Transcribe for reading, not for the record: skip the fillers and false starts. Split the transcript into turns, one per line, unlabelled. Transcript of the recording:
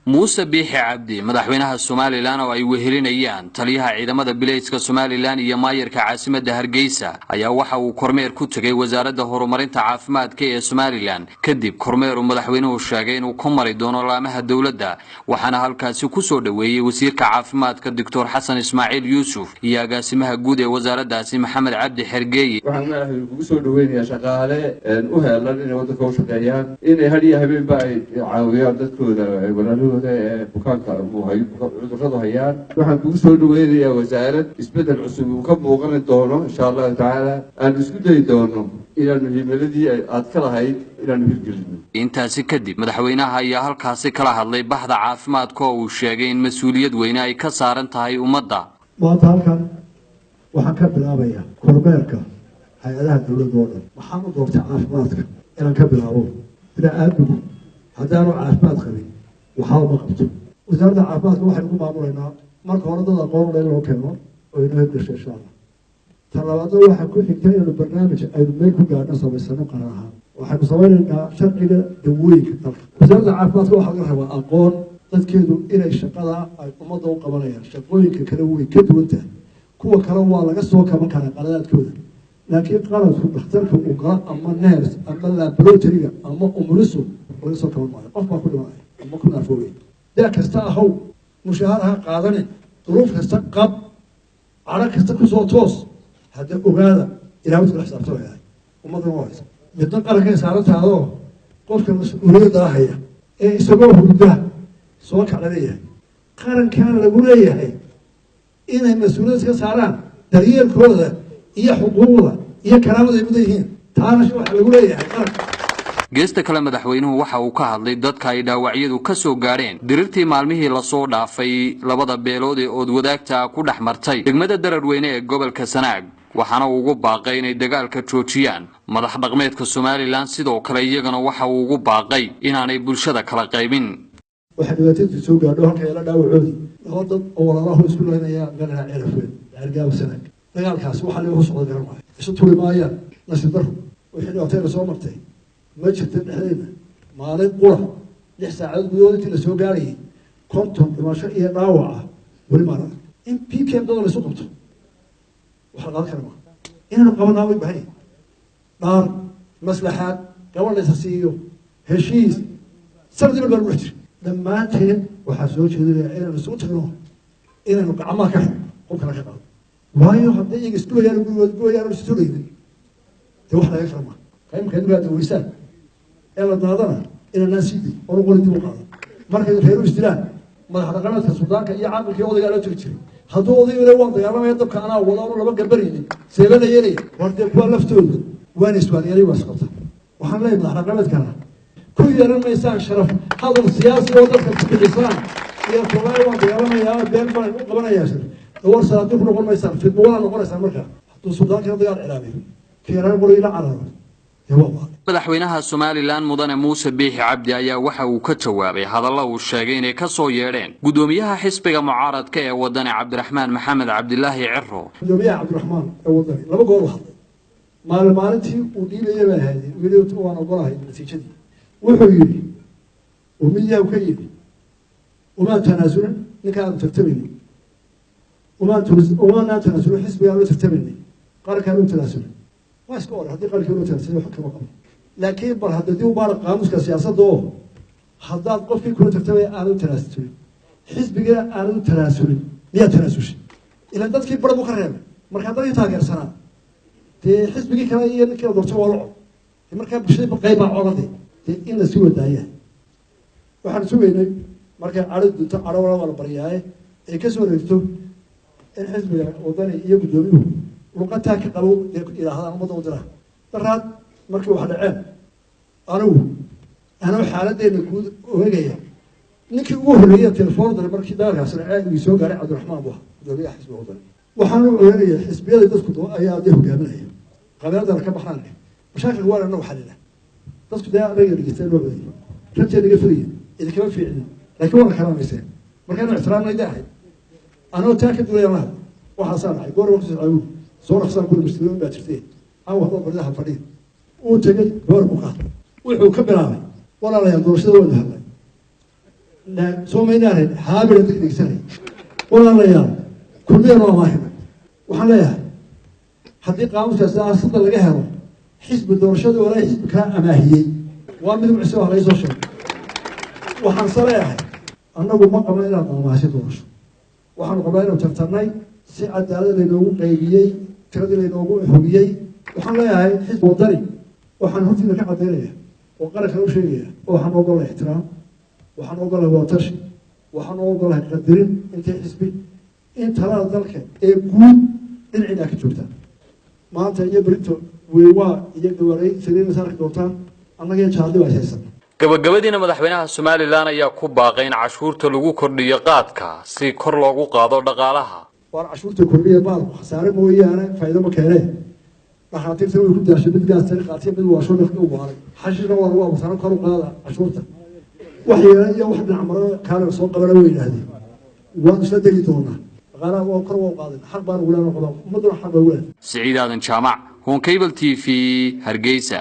Muuse Biixi Cabdi, madaxweynaha Somalilan, oo ay wehelinayaan taliyaha ciidamada bilayska Somalilan iyo maayarka caasimadda Hargeysa, ayaa waxa uu kormeer ku tegay Wasaaradda Horumarinta Caafimaadka ee Somalilan, kadib kormeer uu madaxweynuhu sheegay inuu ku mari doono laamaha dowladda. Waxaana halkaasi kusoo dhoweeyey wasiirka caafimaadka, Doctor Xasan Ismaaciil Yuusuf, iyo agaasimaha guud ee wasaaraddaasi, Maxamed Cabdi Xergeeye.
Waxaan madaxweyne kugu soo dhaweynayaa shaqaale u heelan inay waddanka u shaqeeyaan, inay had iyo habeenba ay caawiyaan dadkooda, walaalahooda ee bukaanka cudurradu hayaan. Waxaan kugu soo dhaweynayaa wasaarad isbeddel cusub uu ka muuqani doono, insha Allahu tacaala. Aanu isku dayi doono inaanu himiladii aad ka lahayd inaanu hirgelino.
Intaasi kadib madaxweynaha ayaa halkaasi kala hadlay baxda caafimaadka, oo uu sheegay in mas-uuliyad weyne ay ka saaran tahay ummadda.
Maanta halkan waxaan ka bilaabayaa kormeerka hay-adaha dowladda oo dhan. Waxaan u doortay caafimaadka inaan ka bilaabo. Bini-aadmigu haddaanu caafimaad qabin, waxba ma qabto. Wasaaradda caafimaadka waxaynu ku maamulaynaa marka hore dad aqoon le in loo keeno oo inoo hirgasho, insha Allah. Ta labaadna waxaa ku xigta inaynu barnaamij aynu meel ku gaadhno samaysano qaran ahaan. Waxaynu samaynaynaa sharciga dawooyinka dalka. Wasaaradda caafimaadka waxaa laga rabaa aqoon, dadkeedu inay shaqada ay ummadda u qabanayaan shaqooyinka kale way ka duwan tahay. Kuwa kale waa laga soo kaban karaa qaladaadkooda, laakiin qaladku dhakhtarka uu galo ama nurse ama laboratoryga ama umuliso laga soo kaban maayo. Qof baa ku dhimanaya ama ku naafoobay. Da kasta ahow, mushahaar ha qaadane, duruuf kasta qab, cadho kasta kusoo toos, hadda ogaada Ilaah kula xisaabtamayahay, ummaddana waa haysa. Midna qarankay saarantaadoo qofka mas-uuliyadda haya ee isagoo hurda soo kac leeyahay, qarankan lagu leeyahay inay mas-uuliyad iska saaraan daryeelkooda iyo xuquuqda iyo karaamada ay mudan yihiin. Taana waxaa lagu leeyahay qaranka.
Geesta kale, madaxweynuhu waxa uu ka hadlay dadka ay dhaawacyadu ka soo gaadheen dirirtii maalmihii lasoo dhaafay labada beelood ee ood wadaagta ku dhex martay degmada Dararweyne ee gobolka Sanaag, waxaana uu ugu baaqay inay dagaalka joojiyaan. Madax dhaqmeedka Somalilan sidoo kale iyagana waxa uu ugu baaqay inaanay bulshada kala qaybin.
Waxaa dhibaatadii soo gaadho halka ila dhaawacoodii laba dad oo walaalahu isku leynaya meelaha Ceelafweyn, Ceergaabo, Sanaag. Dagaalkaasi waxaa laga socda garan maayo, isu turi maayaan. Nasiib daro, wixii dhibaatayna soo martay ma jirta dhexdeena maalin qura 6 saacadood gudahood intii la soo gaarayay 50 dhimasho iyo dhaawac ah weli maan arag. In PKM dada la isu qabto wax la qaadan kara maa. Inaynu qabanaa way bahan yahay dhaar, maslaxaad, gabadh laysa siiyo, heshiis. Sanadii bal baa lagu dhex jiray. Dhammaanteen waxaa soo jeedinaya inaynu isugu tagno, inaynu gacmaha ka xidhno, qofkana ka qaado. Waayo, hadday iyaga isgulayaan, gurigooda gulayaan oo istulaynin, dee wax laga kara maa. Qaymka idinkaa daweysaan ee la daadana inaanaan sii day oonu qori dib u qaado. Markay reeru isdilaan, madax dhaqameedka, suldaanka iyo caaqilkii odaygaa loo jiri jiray. Hadduu odaygu le waan dagaalamaya, dabka anaa wada, oonu laba garbaraynin, seeba la yeelaya? War dee kuwa laftoodu waana iswaaniyalay, waa isqabta. Waxaan leeyahay madax dhaqameedkana ku yeelan maysaan sharaf hadal siyaasi oo dadka ku bixisaan iyo tolaayo waan dagaalamayaa, been baan u qabanayaa. Shir war salaadii ku noqon maysaan, fidmo wala noqonaysaan. Marka hadduu suldaankana dagaal cilaabiyo, keeraan qori la cararo, dee waa baale.
Madaxweynaha Somalilan, Mudane Muuse Biixi Cabdi, ayaa waxa uu ka jawaabay hadalla uu sheegay inay ka soo yeedheen guddoomiyaha xisbiga mucaaradka ee Wadani, Cabdiraxmaan Maxamed Cabdilaahi Ciro.
Gudoomiyaha Cabdiraxmaan ee Wadani laba goor u hadlay. Maalin maalintii uu dhiibayay baa ahaydeen, weli waan ogolahay natiijadii. Wuxuu yidhi uu midiyahu ka yidhi: "Umaan tanaasulin ninka aanu tartamaynin, umaanaan tanaasulin xisbigaan la tartamaynay, qarankaan u tanaasulin." Waa iska oray. Haddii qarankii loo tanaasulay, wax kama qabo. Laakiin bal hadda dib u baara qaamuuska siyaasadda oo haddaad qofkii kula tartamaya aanu tanaasulin, xisbigina aanu tanaasulin, miyaa tanaasushay? Ilan dadkii bar buu ka reebay. Markaa dadkii taageersanaa dee xisbigii kale iyo ninkii la doortay waa la cod. Markaa bulshada qayb baa colade dee in la sii wadaaya. Waxaan sugaynay markay cadho dunto, cadho wala waa la baryaaye, ay ka soo wareegto in xisbiga Wadani iyo guddoomiyuhu luqataa ka qabo dee yidhaahdaan ummadda u diraa. Daraad markii wax dhaceen, anigu anoo xaaladdeena guud oegaya, ninkii ugu horreeyay telefoon diray markii dagaalkaasi dhaceen uu soo gaaray, Cabdiraxmaan buu ahaa, guddoomiyaha xisbiga Wadani. Waxaan u ogeynaya xisbiyada dadku ayaa dee hogaaminaya qabiiladana ka baxaan leh mashaakilka waa anagu xalila. Dadku dee anaga dhegeysta noo codayay, rajay naga filayeen, idinkama fiicnin, laakiin waa la karaamayseen. Markaanu ixtiraamnayda ahayd anoo taa ka duulaya la hadlay. Waxaasaa dhacay goor waqti cawul soo dhaqsaan kula mashtuurin baa jirtay caawa haddaad bardaha fadhiya. Uu tegey, goor buu ka hadlay. Wuxuu ka bilaabay: "Walaalayaal, doorashada waanu hadlay." Soo maynaahayn haabila dadka dhegsanay. Walaalayaal, Kulmiya noo amaahina. Waxaan leeyahay, haddii qaamuska siyaasadda laga helo xisbi doorashadii hore xisbi kaa amaahiyey, waa mid cusub ah laga soo sheegay. Waxaan se leeyahay, annagu ma qabno inaan amaahsi doorasho. Waxaanu qabnaa inuu tartarnay, si cadaalad laynoogu qaybiyey, tiradii laynoogu hubiyey. Waxaan leeyahay, xisbi Wadani, waxaan hortiina ka caddaynaya oo qarankana u sheegaya, waxaan ogolahay ixtiraam, waxaan ogolahay wadatashi, waxaan ogolahay qadarin intay xisbi in talada dalka ee guud dhinaciina ka joogtaan. Maanta iyo berito weywaa iyo gawaarey saliina saarki doontaan, annaga iyo jaardi baa ishaysan.
Gabagabadiina, madaxweynaha Somalilan ayaa ku baaqay in cashuurta lagu kordhiyo qaadka si kor loogu qaado dhaqaalaha.
Waar cashuurta kordhiya, baalku khasaare mooyaane faa'iido ma keenee. Dhakhaatiirtana way ku daashay, mid gaastari qaatiya, mid waasho nafka u waaray, xashishna waa lagu abuurtaano. Kor u qaada cashuurta. Wax yeela iyo wax dhinac maro kaale soo qabana way yidhaahdeen. Waan isla degi doonaa, dhaqaalaha waa kor waa u qaadin. Xaq baan ugu leenahay, ummadduna xaq bay ugu leedahay.
Siciid Aadan Jaamac, Horn Cable TV, Hargeysa.